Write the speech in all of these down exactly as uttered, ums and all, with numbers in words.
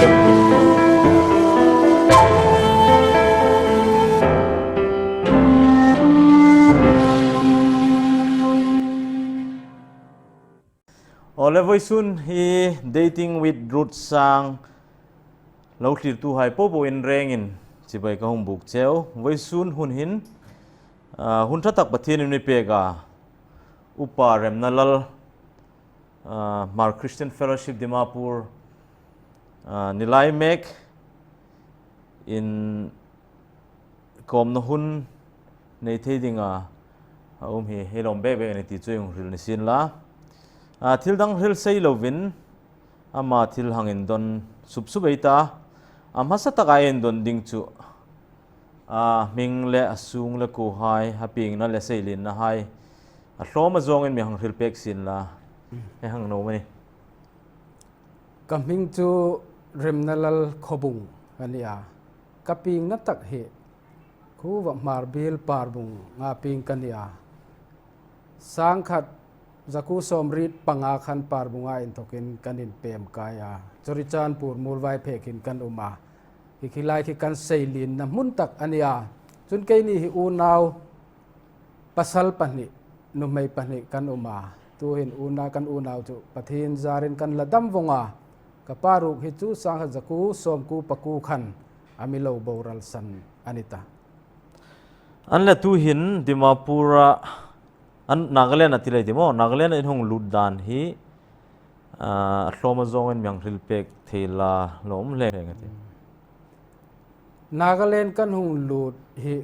Awle, vawisun hi Dating with Ruth Sang lo thlirtuhai popo in rengin chibai ka hung buk cheu. Vawisun hun hin, ah, hun ṭha tak Pathienin mi pek a, Upa Remnalal, ah, Hmar Christian Fellowship Dimapur, ah, ni lai mek in kawmna hun nei thei dinga a um hi, hi lawm bek bek a ni ti chu i hung hril ni sien la. A, thil dang hril sei lovin, ama thil hang indon sup sup ei ta. A hmasa taka ei indon ding chu, a hming le a sung le kuohai, a piengna le seilienna hai a hlawm a zawngin mi hang hril pek sien la. Hei hang nuom a nih. Ka hming chu Remnalal Khawbung a ni a. Ka piengna tak hi khuo Hmarbiel Parbung-a pieng ka ni a. Sangkhat zakuo sawmriet panga khan Parbung-a inthokin kan inpem kai a. Churachandpur Muolvaiphei hin kan um a. Hi khi lai khi kan seilienna hmun tak a ni a. Chun keini hi unau pasal pahni, nuhmei pahni kan um a. Tuhin unau, kan unau chu Pathien zarin kan la dam vong a. Ka pa ruok hi chu sangkhat zakuo sawmkuo pakuo khan a mi lo boralsan a ni ta. An le tuhin Dimapur-a, an Nagaland a ti lei ding maw, Nagaland-a in hung lut dan hi, ah, a hlawm a zawngin mi hang hril pek thei la lawm hle hle ka ti. Nagaland kan hung lut hi,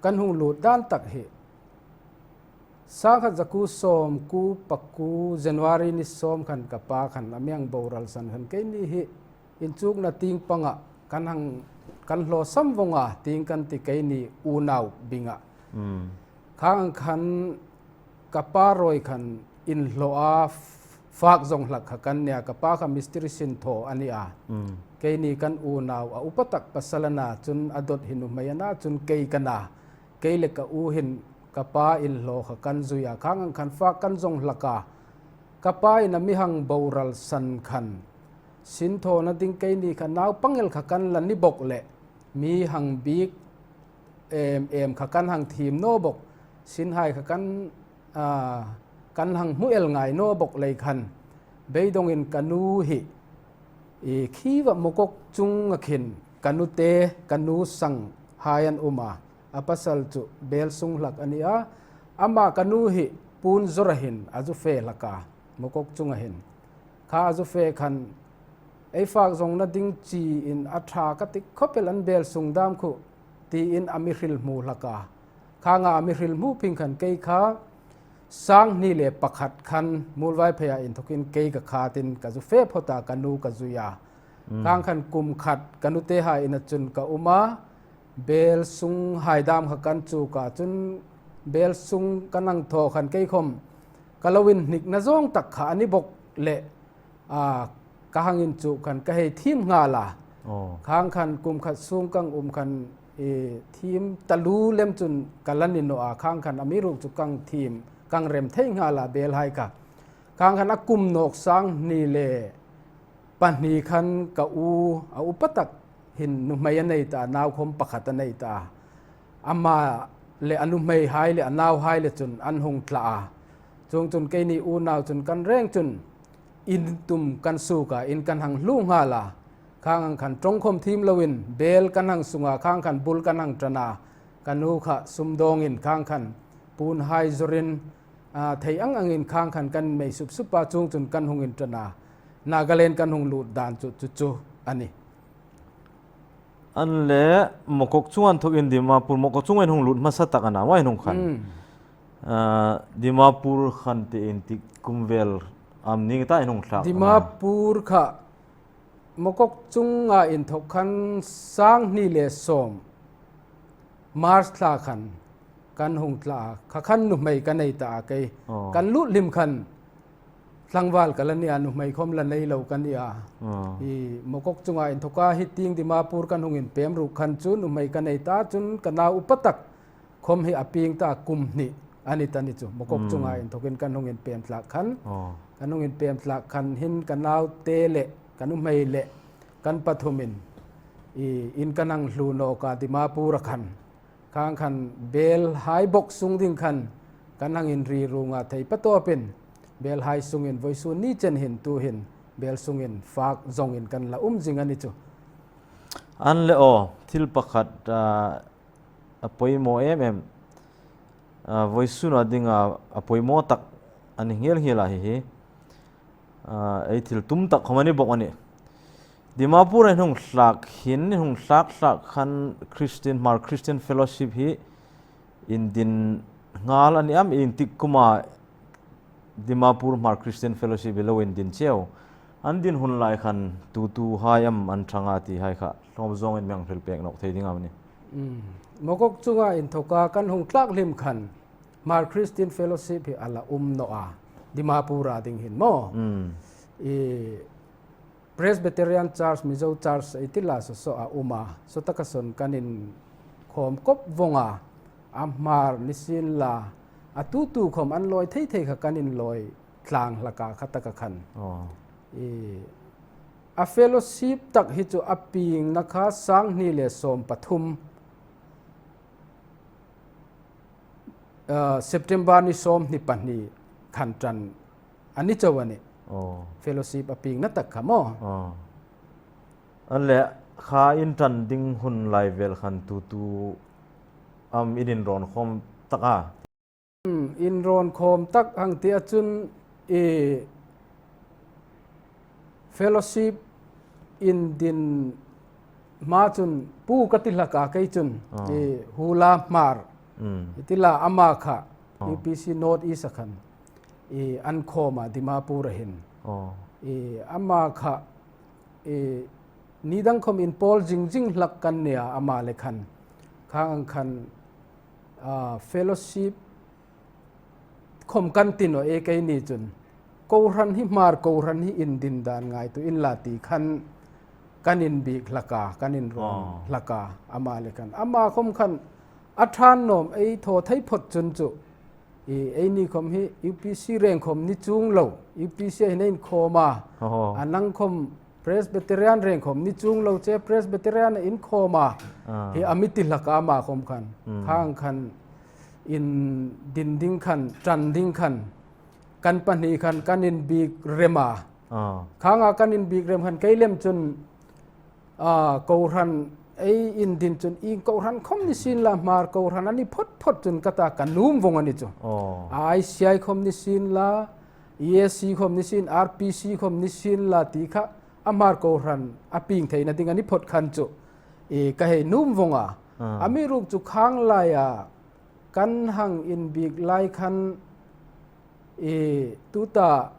kan hung lut dan tak hi, sangkhat zakuo sawmkuo pakuo January ni sawm khan ka pa khan a mi hang boralsan khan keini hi inchukna tieng panga kan hang, kan hlawsam vong a, tieng kan ti keini unau binga. Mm. Khang khan ka pa ruok khan inhlawh a, f-, fak zawng hlak kha kan ni a, ka pa kha mistiri sinthaw a ni a. Mm. Keini kan unau a upa tak pasal a na, chun a dawt hi nuhmei a na, chun kei ka na. Kei le ka u hin ka pa inhlaw kha kan zui a, khang khan fak kan zawng hlak a. Ka pain a mi hang boralsan khan sinthawna ding keini kha naupang el kha kan la ni bok leh, mi hang bik em em kha kan hang thiem naw bok. Sinhai kha kan, a, kan hang hmu el ngai naw bok lei khan, beidongin ka nu hi, i, khi va Mokokchunga khin ka nu te, ka nu sanghai an um a. A pasal chu Belsung hlak a ni a. Ama ka nu hi Punzawra hin a zu fe hlak a, Mokokchunga hin. Kha a zu fe khan, ei fak zawngna ding chi in a ṭha ka ti khawp el, an Belsung dam khu, tiin a mi hril hmu hlak a. Khang a mi hril hmu phing khan kei kha sanghni le pakhat khan Muolvaiphei-a inthokin kei ka khatin ka zu fe phawt a, ka nu ka zui a. Mm. Khang khan kum khat ka nu tehai ina chun ka um a. Belsunghai dam kha kan chuk a, chun Belsung kan hang thaw khan kei khom ka lo inhnikna zawng tak kha a ni bok leh, a, ka hang inchuk khan ka hei thiem nghal a. Aw. Khang khan kum khat sung kan um khan, i, thiem taluo lem chun ka la ni naw a, khang khan amiruokchu kan thiem, kan rem thei nghal a, belhai kha. Khang khan a kum nawk sanghni le pahni khan ka u, a upa tak hin nuhmei a nei ta, nau khom pakhat a nei ta. Ama le a nuhmeihai le a nauhai le chun an hung tla a. Chuongchun keini unau chun kan reng chun in tum kan suk a, in kan hang hluo nghal a. Khang ang khan ṭawng khom thiem loin bel kan hang sung a, khang khan bul kan hang ṭan a. Ka nu kha sumdawngin khang khan puonhai zawrin, a, thei ang angin khang khan kan mei sup sup a, chuongchun kan hung inṭan a. Nagaland kan hung lut dan chu, chu, chu a nih. An le Mokokchunga inthokin Dimapur, Mokokchunga in hung lut hmasa tak a na, ama in hung khan. Mm. A, Dimapur khan te in ti kum vel am ni ta in hung thlak a na. Dimapur kha Mokokchunga inthok khan sanghni le sawm March thla khan kan hung tla a, kha khan nuhmei ka nei ta a kei. Aw. Kan lut hlim khan tlangval ka la ni a, nuhmei khom la nei lo ka ni a. Aw. I Mokokchunga inthoka hi tieng Dimapur kan hung inpem ruok khan chu nuhmei ka nei ta, chun ka nau upa tak khom hi a pieng ta, kum hni a ni ta ni chu. Mokokchunga, mm, inthokin kan hung inpem tlak khan. Aw. Kan hung inpem tlak khan hin ka naute le ka nuhmei le kan pathumin, i, in kan hang hlu nawk a Dimapur-a khan. Khang khan belhai bawk sung ding khan kan hang inri ruong a, thei patawpin belhai sungin vawisun ni chen hin tuhin bel sungin fak zawngin kan la um zing a ni chu. An le aw, thil pakhat, ah, a poimaw em em. Ah, vawisun a dinga a poimaw tak a ni nghel nghel a hi hi. Ah, ei thil tum tak khom a ni bawk a nih. Dimapur-a in hung hlak hin, in hung hlak hlak khan Christian, Hmar Christian Fellowship hi indin nghal a ni am, intik kuma Dimapur Hmar Christian Fellowship hi lo indin cheu? An din hun lai khan tu tuhai am an ṭhang a ti hai kha hlawm zawngin mi hang hril pek nawk thei ding am ni? Mm. Mokok chunga inthoka kan hung tlak hlim khan Hmar Christian Fellowship hi a la um naw a, Dimapur-a ding hin maw. Mm. I Presbyterian Church, Mizo Church ei ti la, saw saw a um a, saw taka saw kan inkhawm kop vawng a, a Hmar ni sien la, a tu tu khom an lawi thei thei kha kan inlawi tlang hlak a kha taka khan. Aw. I, a fellowship tak hi chu a piengna kha sang hni le sawm pathum, ah, September ni sawmhni pahni khan ṭan a ni chau a nih. Aw. Fellowship a piengna tak kha maw. Aw. An le kha in ṭan ding hun lai vel khan tu tu am in inrawn khawm tak a? Hmm, inrawn khawm tak hang ti a chun, i, fellowship indin hma chun pu ka ti hlak a kei chun, ah, i, Hula Hmar. Mm. I ti la ama kha, ah, U P C North East-a khan, i, an khawm a Dimapur-a hin. Oh. I, ama kha, i, ni dang khom inpawl zing zing hlak kan nia ama le khan. Khang ang khan, ah, fellowship khom kan ti naw e keini chun. Kohran hi, Hmar kohran hi indin dan ngaituo inla ti khan kan inbiek hlak a, kan inrawn, oh, hlak a, ama le khan. Ama khom khan a ṭha naw am ei thaw thei phot chun chu. I, eini khom hi U P C reng khom ni chuong lo, U P C-a hin ei inkhawm a. Oh. A nang khom Presbyterian reng khom ni chuong lo che, Presbyterian-a inkhawm a. Ah. Hi a mi ti hlak a ama khom khan. Hmm. Khang khan indin ding khan, ṭan ding khan, kan pahni khan kan inbiek rem a. Ah. Khang a kan inbiek rem khan kei lem chun, ah, kohran ei indin chun, i, kohran khom ni sien la, Hmar kohran a ni phot phot chun ka ta ka nuom vawng a ni chu. Oh. A I C I khom ni sien la, E A C khom ni sien, R P C khom ni sien la ti kha, a Hmar kohran a pieng theina ding a ni phot khan chu, i, ka hei nuom vawng a. Ah. Amiruokchu khang laia kan hang inbiek lai khan, i, tuta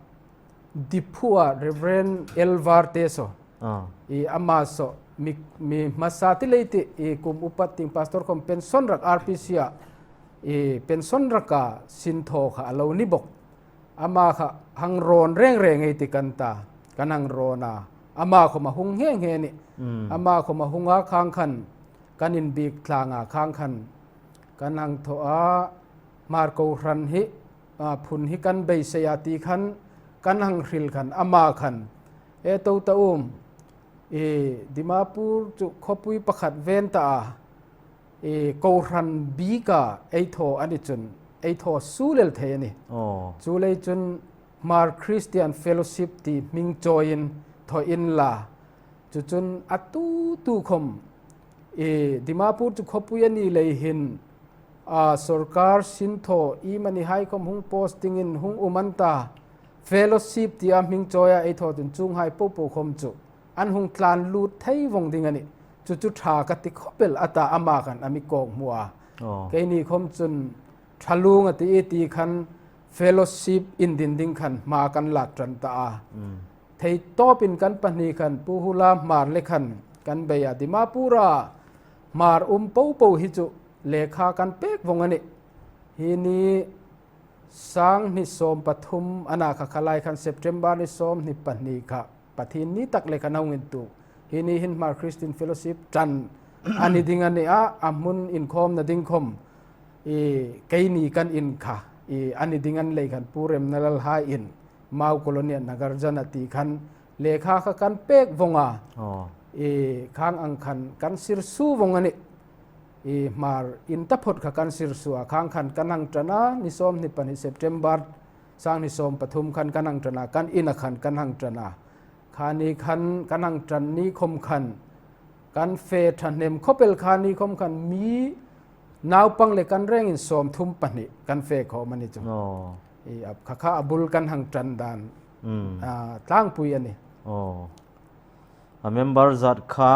Diphu-a Reverend Elvar te saw. Ah. I, ama saw mi, mi hmasa ti lei ti, i, kum upat tieng pastor khom pension rak R P C-a, i, pension raka sinthaw kha a lo ni bawk. Ama kha hang rawn reng reng ei ti kan ta, kan hang rawn a. Ama khom a hung nghe nghe ni. Mm. Ama khom a hung a khang khan, kan inbiek tlang a khang khan, kan hang thaw a, Hmar kohran hi, a, phun hi kan beisei a ti khan, kan hang hril khan, ama khan, e, to ta um, i, Dimapur chu khawpui pakhat ven ta a, i, kohran bika ei thaw a ni chun, ei thaw suol el thei a nih. Oh. Chuleiin chun Hmar Christian Fellowship ti hming chawiin thaw inla. Chu chun a tu tu khom, i, Dimapur chu khawpui a ni lei hin, a, sorkar sinthaw iemani hai khom hung posting-in hung um an ta, fellowship tia hming chawia ei thaw chun chuonghai popo khom chu an hung tlan lut thei vawng ding a nih. Chu chu ṭha ka ti khawp el a ta, ama khan a mi kawk hmu a. Oh. Keini khom chun ṭha luong a ti i ti khan fellowship indin ding khan hma kan lak ṭan ta a. Mm. Thei tawpin kan pahni khan Pu Hula Hmar le khan kan bei a, Dimapur-a Hmar um popo hi chu lekha kan pek vawng a nih. Hi ni sang hni sawm pathum a na kha, kha lai khan September ni sawmhni pahni kha Pathienni tak le khan a hung intuok. Hi ni hin Hmar Christian Fellowship ṭan a ni ding a ni a, a hmun inkhawmna ding khom, i, keini kan in kha, i, a ni ding a ni lei khan Pu Remnalalhai in Mau Colony-a Nagarjan-a ti khan Lekha kha kan pek vong a. Aw. I khang ang khan kan sirsu vong a nih. I Hmar in taphot kha kan sirsu a, khang khan kan hang ṭan a, ni sawmhni pahni September, sang ni sawm pathum khan kan hang ṭan a, kan ina khan kan hang ṭan a. Kha ni khan kan hang ṭan ni khom khan kan fe ṭhahnem khop el, kha ni khom khan mi naupang le kan rengin sawmthum pahni kan fe khom a ni chu. Aw. I ap kha kha a bul kan hang ṭan dan. Mm. A, tlangpui a nih. Aw. A member zat kha,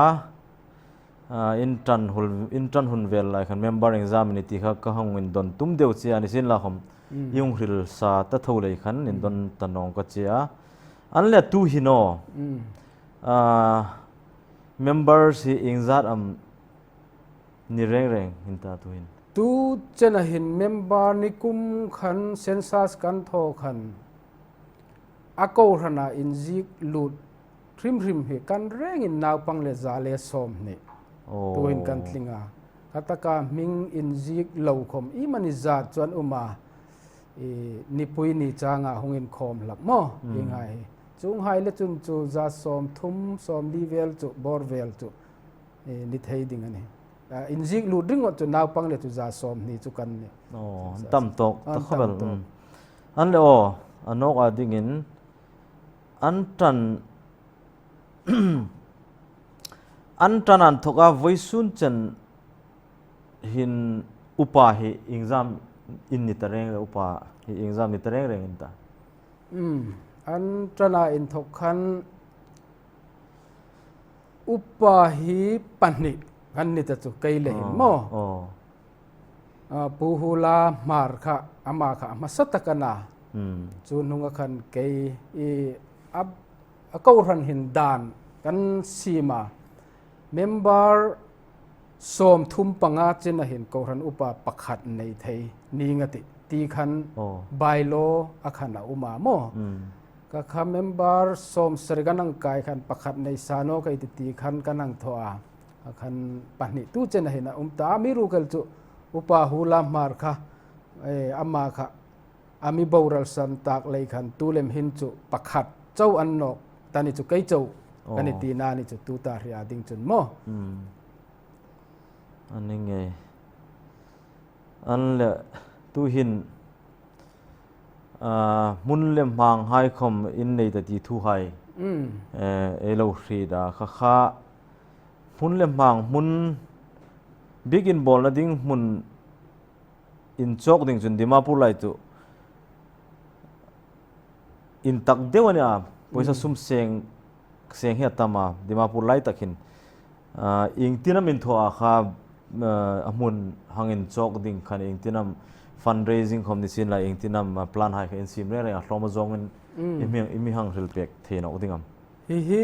a, in ṭan hul, in ṭan hun vel lai khan member exam ni ti kha ka hang indon tum deu che a, ni sien la khom. Mm. I hung hril sa ta tho lei khan, mm, indon ta nawng ka che a. An le tu hin aw. Mm. A, member hi ieng zat am ni reng reng hin ta tu hin. Tu chena hin member ni kum khan census kan thaw khan a kohrana inziek lut hrim hrim hi kan rengin naupang le za le sawmhni. Aw. Tuhin kan tling a. Kha taka hming inziek lo khom i mani zat chuan um a. I nipui ni changa hung inkhawm hlak maw. Mm. Ieng hai hi. Chuong hai le chun chu za sawmthum, sawmli vel chu, bawr vel chu. I ni thei ding a nih. A, inziek lut ringawt chu naupang le chu za sawmhni chu kan nih. Aw, an tam tawk ta khawp el. An tam tawk. Mm. An le aw, a nawk a dingin an ṭan, an ṭan an thawk a, vawisun chen hin upa hi exam in ni ta reng le, upa hi exam ni ta reng reng in ta. Mm, an ṭan a inthawk khan upa hi pahni kan ni ta chu kei le hin maw. Aw. A, Pu Hula Hmar kha, ama kha a hmasa tak a na. Hmm. Chu hnunga khan kei i a, a kohran hin dan kan siem a. Member sawmthum panga chena hin kohran upa pakhat nei thei ning a tih. Ti khan, aw, bylaw a khan a um a maw. Hmm. Kha kha member sawmsari kan hang kai khan pakhat nei sa naw ka ti ti khan kan hang thaw a. A khan pahni tu chena hin a um ta. Amiruokchu Upa Hula Hmar kha, eh, ama kha a mi boral san tak lei khan tu lem hin chu pakhat chau a ni nawk ta ni chu kei chau ka ni, aw, tina ni chu tuta hria ding chun maw. Hmm. A ni ngei. An le tu hin, a, hmun le hmang hai khom in nei ta ti thu hai. Mm. Eh, ei lo hriet a, kha kha hmun le hmang, hmun biekin bawlna ding hmun inchawk ding chun Dimapur lai chu intak deu a ni a, pawisa, mm, sum seng, seng hi a tam a, Dimapur lai tak hin. Ah, iengtin am in thaw a kha, ah, a hmun hang inchawk ding khan iengtin am fundraising khom ni sien la, iengtin am, ah, plan hai kha in siem reng reng a, hlawm a zawngin, mm, i mi, i mi hang hril pek thei nawk ding am? Hi hi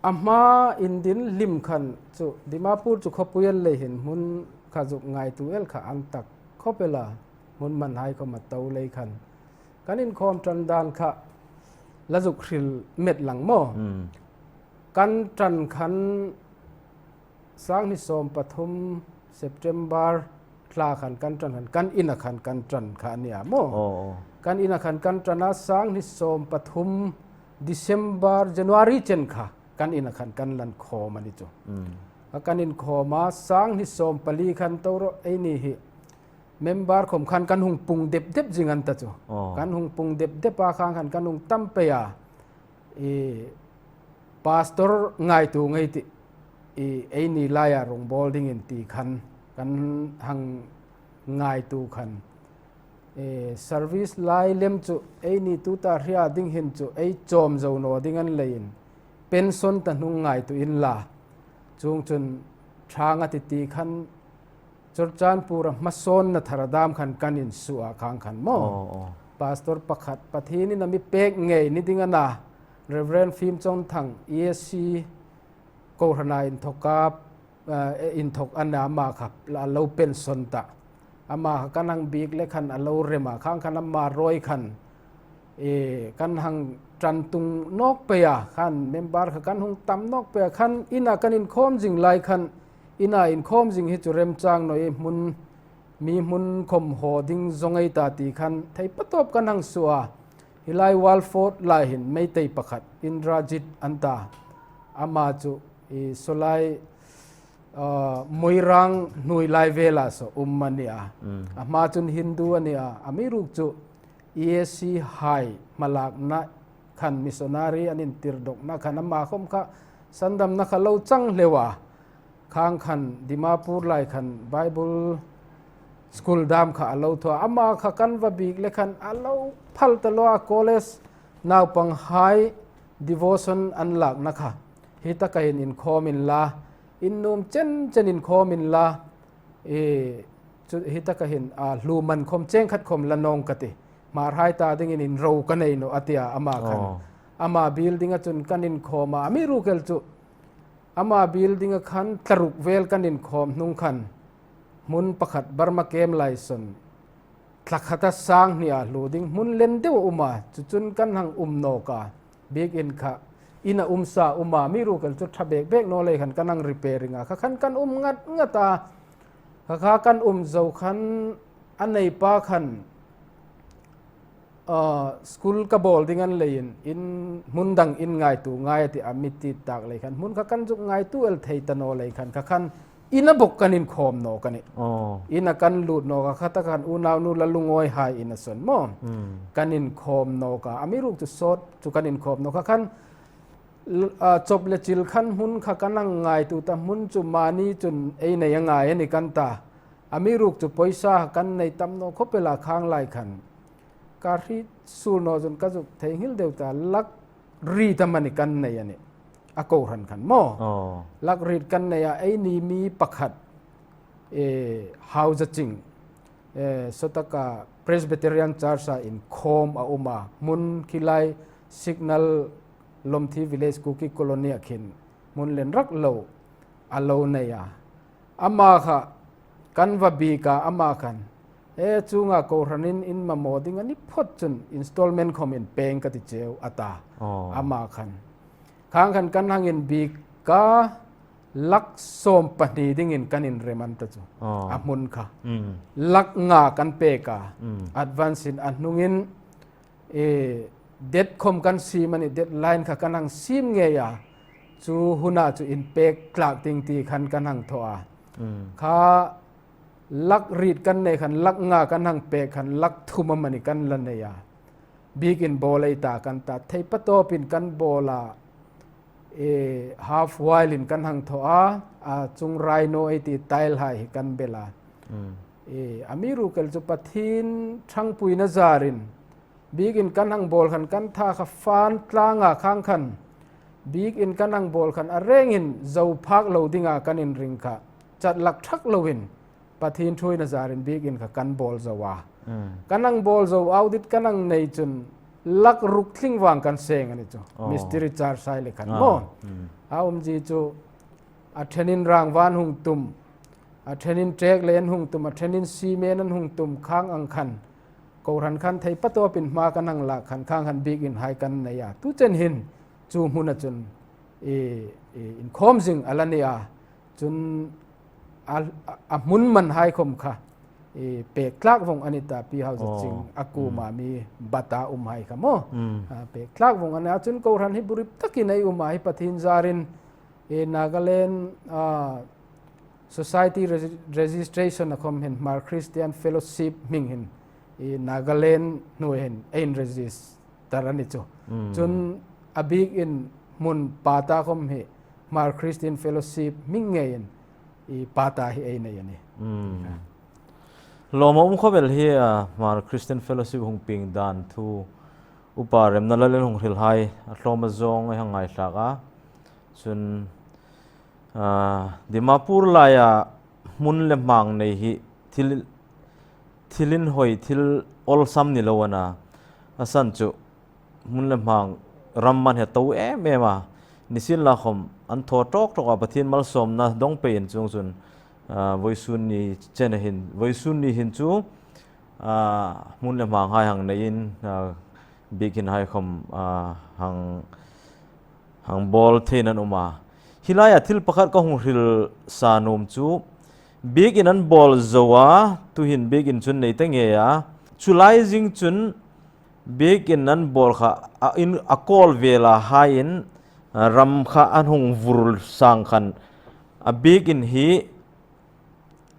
a hma indin hlim khan chu Dimapur chu khawpui el lei hin hmun kha zuk ngaitu el kha an tak khawp el a, hmun man hai khom a to lei khan kan inkhawm ṭan dan kha la zuk hril met lang maw. Hmm. Kan ṭan khan sang hni sawm pathum September thla khan kan ṭan khan kan ina khan kan ṭan kha a ni a maw. Aw, aw. Kan ina khan kan ṭan a, sang hni sawm pathum December, January chen kha kan ina khan kan lan khawm a ni chu. Hmm. A kan inkhawm a, sang hni sawm pali khan to rawh, eini hi member khom khan kan hung pung dep dep zing an ta chu. Aw. Kan hung pung dep dep a, khang khan kan hung tam pei a. I pastor ngaitu ngei ti, i eini laia rawngbawl dingin ti khan kan hang ngaitu khan. I service lai lem chu eini tuta hria ding hin chu ei chawm zo naw ding a ni leiin pension ta hnung ngaitu inla. Chuong chun ṭhang a ti ti khan Churachandpur-a hmasawnna thar a dam khan kan insuo a, khang khan maw. Aw, aw. Pastor pakhat Pathienin a mi pek ngei ni ding a na, Reverend Fimchawngthang, E A C kohrana inthawka, eh, inthawk a na, ama kha a lo pension ta. Ama kha kan hang biek le khan a lo rem a, khang khan ama rawi khan, e, kan hang ṭan tung nawk pei a, khan member kha kan hung tam nawk pei a, khan ina kan inkhawm zing lai khan, ina inkhawm zing hi chu remchang naw, i hmun, mi hmun khom haw ding zawng ei ta ti khan thei patawp kan hang suo a. Hi lai Walford lai hin Meitei pakhat Indrajit an ta. Ama chu i Solai, ah, Moirang hnuoi lai vela saw um a ni a. Mm. A hma chun Hindu a ni a. Amiruokchu E A C hai hmalakna khan missionary an intirdawkna khan ama khom kha sandamna kha lo chang hleu a. Khang khan Dimapur lai khan Bible school dam kha a lo thaw a. Ama kha kan va biek le khan a lo phal ta lo a, college naupang hai devotion an lakna kha. Hi taka hin inkhawm inla, in nuom chen chen inkhawm inla, e, chu, hi taka hin, a, hlu man khom cheng khat khom la nawng ka ti. Hmarhai ta dingin inro ka nei nawh a ti a ama khan. Oh. Ama building-a chun kan inkhawm a, amiruokchu ama building-a khan tlaruk vel kan inkhawm hnung khan hmun pakhat Burma kem lai saw thla khata sang hnia hlu ding hmun len deu a um a, chu chun kan hang um nawk a. Biekin kha in a um sa um a, amiruokchu ṭha bek bek naw lei khan kan hang repairing a. Kha khan kan um ngat ngat a. Kha kha kan um zo khan a neipa khan, ah, school ka bawl ding a ni leiin, in hmun dang in ngaituo ngai a ti a, mi ti tak lei khan. Hmun kha kan zuk ngaituo el thei ta naw lei khan, kha khan ina bok kan inkhawm nawk a nih. Oh. Ina kan lut nawk a, kha taka khan unaunu la lungawi hai ina saw maw. Mm. Kan inkhawm nawk a, amiruokchu sawt chu kan inkhawm nawk a. Kha khan, l-, ah, chop le chil khan hmun kha kan hang ngaituo ta, hmun chu mani chun ei nei a ngai a ni kan ta. Amiruokchu poisa kan nei tam naw khop el a, khang lai khan. Ka hriet suol naw chun ka zuk theinghil deu ta, lakh riet amanih kan nei a nih. A kohran khan maw. Oh. Lakh riet kan nei a, eini mi pakhat, e, Hau Za Ching, e, saw taka Presbyterian Church-a inkhawm a um a, hmun khi lai Signal Lomthi Village Kuki Colony-a khin hmun len rak lo a lo nei a. Ama kha kan va biek a, ama khan, e, chuonga kohranin in mamaw ding a ni phawt chun installment khom inpeng ka ti cheu a ta. Oh. Ama khan. Khang khan kan hang inbiek a, lakh sawm pahni dingin kan inrem an ta chu. Oh. A hmun kha. Mm. Lakh nga kan pek a. Mm. Advance-in a hnungin, e, date khom kan siem a nih, deadline kha kan hang siem ngei a. Chu huna chu inpek tlak ding ti khan kan hang thaw a. Mm. Kha lakh riet kan nei khan, lakh nga kan hang pek khan, lakh thum amanih kan la nei a. Biekin bawl ei ta kan ta, thei patawpin kan bawl a, e, half wall-in kan hang thaw a, a chung rhino ei ti tile hai hi kan bel a. Mm. E, amiruokchu Pathien ṭhangpuina zarin, biekin kan hang bawl khan kan tha kha fan tlang a, khang khan biekin kan hang bawl khan a rengin zo phak lo dinga kan inring kha. Chat lak thak loin Pathien ṭhuoina zarin biekin kha kan bawl zo a. Mm. Kan hang bawl zo, audit kan hang nei chun lakh ruk tling vang kan seng a ni chu. Oh. Mistiri charge hai le khan maw. Mm. A umzie chu a ṭhenin rangva an hung tum, a ṭhenin ṭek le an hung tum, a ṭhenin cement an hung tum, khang ang khan, kohran khan thei patawpin hma kan hang lak khan, khang khan biekin hai kan nei a. Tu chen hin chu hmuna chun, e, e, inkhawm zing a la ni a. Chun a, a, a hmun man hai khom kha, e, pek tlak vong a ni ta, Pi Hau Za Ching, oh, a kuoma, mm, mi bata um hai kha maw. Mm. A, pek tlak vong a ni a, chun kohran hi burip takin ei um a, hi Pathien zarin, e, Nagaland, a, Society regi-, registration-a khom hin Hmar Christian Fellowship hming hin, e, Nagaland hnuoia hin ei inregister a ni chu. Mm. Chun a biekin hmun pata khom hi Hmar Christian Fellowship hming ngeiin, e, pata hi ei nei a nih. Mm. Lawm a um khop el hi, a, Hmar Christian Fellowship hung pieng dan thu Upa Remna Lal in hung hril hai a tlawma zawng ei hang ngaithlak a. Chun, a, Dimapur laia hmun le hmang nei hi thil, thil inhawi, thil awlsam ni lo a na. A san chu hmun le hmang ram man he to em em a. Nisienlakhom an thaw tawk tawk a, Pathien malsawmna dawng peiin chuongchun, a, vawisun ni chena hin, vawisun ni hin chu, a, hmun le hmang hai hang neiin, a, biekin hai khom, a, hang, hang bawl theiin an um a. Hi laia thil pakhat ka hung hril sa nuom chu, biekin an bawl zo a, tuhin biekin chu an nei ta ngei a. Chu lai zing chun Biekin an bawl kha, a in, a kawl vela haiin, a, ram kha an hung vur sang khan, a biekin hi,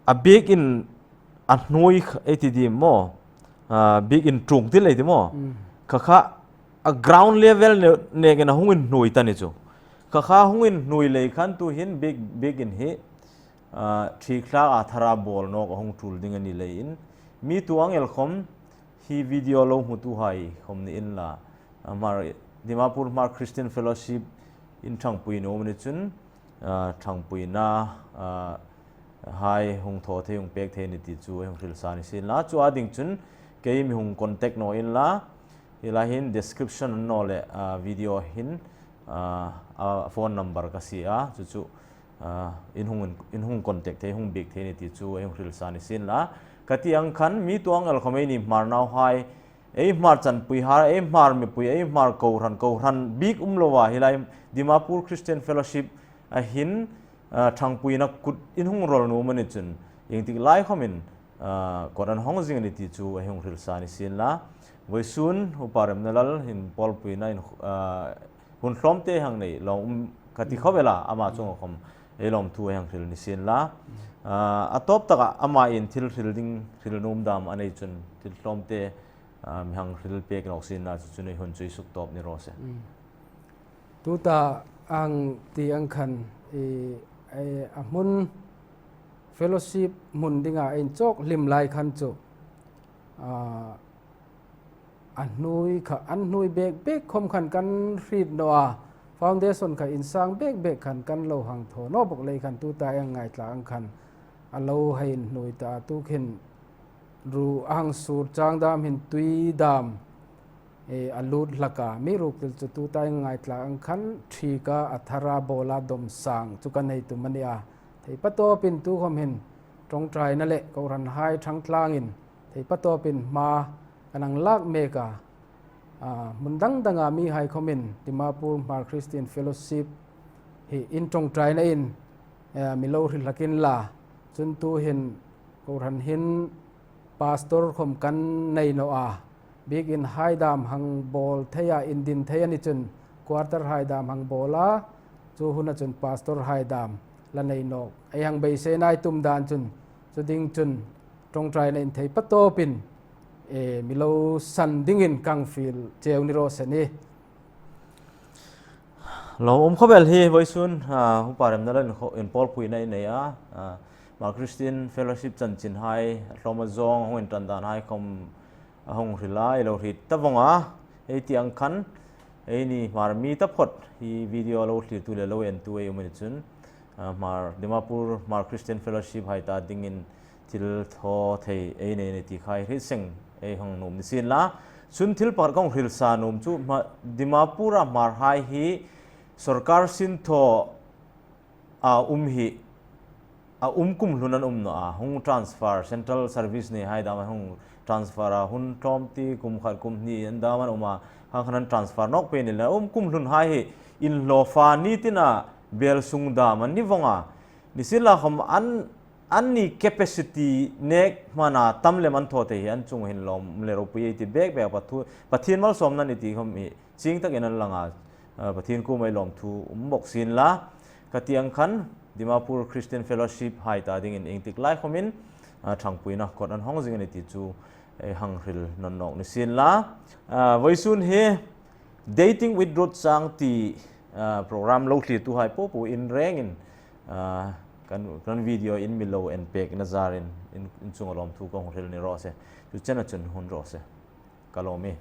a biekin a hnuoi kha, ei ti ding maw, a, biekin ṭung ti lei ti maw. Mm. Kha kha, a ground level ne-, nekin a hung inhnuoi ta ni chu. Kha kha hung inhnuoi lei khan tu hin biek, biekin hi, a, ṭhi tlak a thara bawl nawk a hung ṭul ding a ni leiin. Mi tu ang el khom, hi video lo hmutuhai khom ni inla, a, Hmar, Dimapur Hmar Christian Fellowship in ṭhangpui nuom ni chun, a, ṭhangpuina, a, hai hung thaw thei, hung pek thei ni ti chu ei hung hril sa ni sienla. Chu a ding chun kei mi hung contact naw inla, hi lai hin description naw le, a, video hin, a, a phone number ka sie a, chu chu, a, in hung, in hung contact thei, hung biek thei ni ti chu ei hung hril sa ni sienla. Ka ti ang khan mi tu ang el khom ei ni Hmar nauhai, ei Hmar chanpuihai, ei Hmar mipui, ei Hmar kohran, kohran bik um loa hi lai Dimapur Christian Fellowship a hin, a, ṭhangpuina kut in hung rawl nuom a ni chun, ieng tik lai khomin, a, kawt an hawng zing a ni ti chu ei hung hril sa ni sienla. Vawisun Upa Remnalal in pawlpuina in, a, hun hlawmte hang nei lawm um ka ti khawp el a, ama chunga khom ei lawmthu ei hang hril ni sienla. A, a tawp taka ama in thil hril ding, hril nuom dam a nei chun thil hlawmte, a, mi hang hril pek nawk sienla chu chu nei hun chu i suk tawp ni raw se. Mm. Tuta ang ti ang khan i, i, a hmun fellowship hmun dinga inchawk hlim lai khan chu, a, a hnuoi kha, an hnuoi bek bek khom khan kan hriet naw a, foundation kha insang bek bek khan kan lo hang thaw naw bawk lei khan tuta ei hang ngaithlak ang khan a lo hei inhnuoi ta a, tu khin ruo a hang sur chang dam hin tui dam, e, a lut hlak a, mi ruk til chu tuta ei hang ngaithlak ang khan ṭhi ka a thara bawla dawm sang chu kan hei tum a ni a. Thei patawpin tu khom hin ṭawngṭaina le kohranhai ṭhangtlangin thei patawpin hma kan hang lak mek a, a, hmun dang danga mihai khomin Dimapur Hmar Christian Fellowship hi in ṭawngṭaina in, e, mi lo hril hlak inla, chun tu hin kohran hin pastor khom kan nei naw a, biekin hai dam hang bawl thei a, indin thei a ni chun quarter hai dam hang bawl a, chu huna chun pastor hai dam la nei nawk ei hang beiseina ei tum dan chun, chu ding chun ṭawngṭaina in thei patawpin, e, mi lo san dingin kan fiel cheu ni raw se ni. Lawmum khawp el hi vawisun, a, Upa Remnalal in kho-, in pawlpuina i nei a, a, Hmar Christian Fellowship chanchinhai, a hlawma zawng hung inṭan danhai khom a hung hril a, i lo hriet ta vawng a, ei ti ang khan, eini Hmar mi taphot hi video lo thlirtu le lo entu ei um a ni chun, a, Hmar, Dimapur Hmar Christian Fellowship hai ta dingin thil thaw thei ei nei ni ti kha hriet seng ei hang nuom ni sienla. Chun thil pakhat ka hung hril sa nuom chu, Hma-, Dimapur-a Hmarhai hi sawrkar sinthaw a um hi, a um kum hlun an um naw a, hung transfer, central service neihai dam an hung transfer a, hun tlawm ti kum khat kum hni an dam an um a, khang khan an transfer nawk pei ni le, a um kum hlunhai hi inhlawfa ni tina bel sung dam an ni vawng a. Nisienlakhawm an, anni capacity nek hmana tam lem an thaw thei hi an chung hin lawm le ropui ei ti bek bek a, Pathu-, Pathien malsawmna ni ti khawm hi chieng takin an lang a, a, Pathien kuoma ei lawmthu um bawk sienla, ka ti ang khan Dimapur Christian Fellowship hai ta dingin ieng tik lai khawmin, a, ṭhangpuina kawt an hawng zing a ni ti chu ei hang hril nawn nawk ni sienla. A, vawisun hi Dating with Ruth Sang ti, a, program lo thlirtuhai popo in rengin, a, kan, kan video in mi lo en pekna zarin in, in chunga lawmthu ka hung hril ni raw se. Chu chena chun hun raw se. Ka lawm e.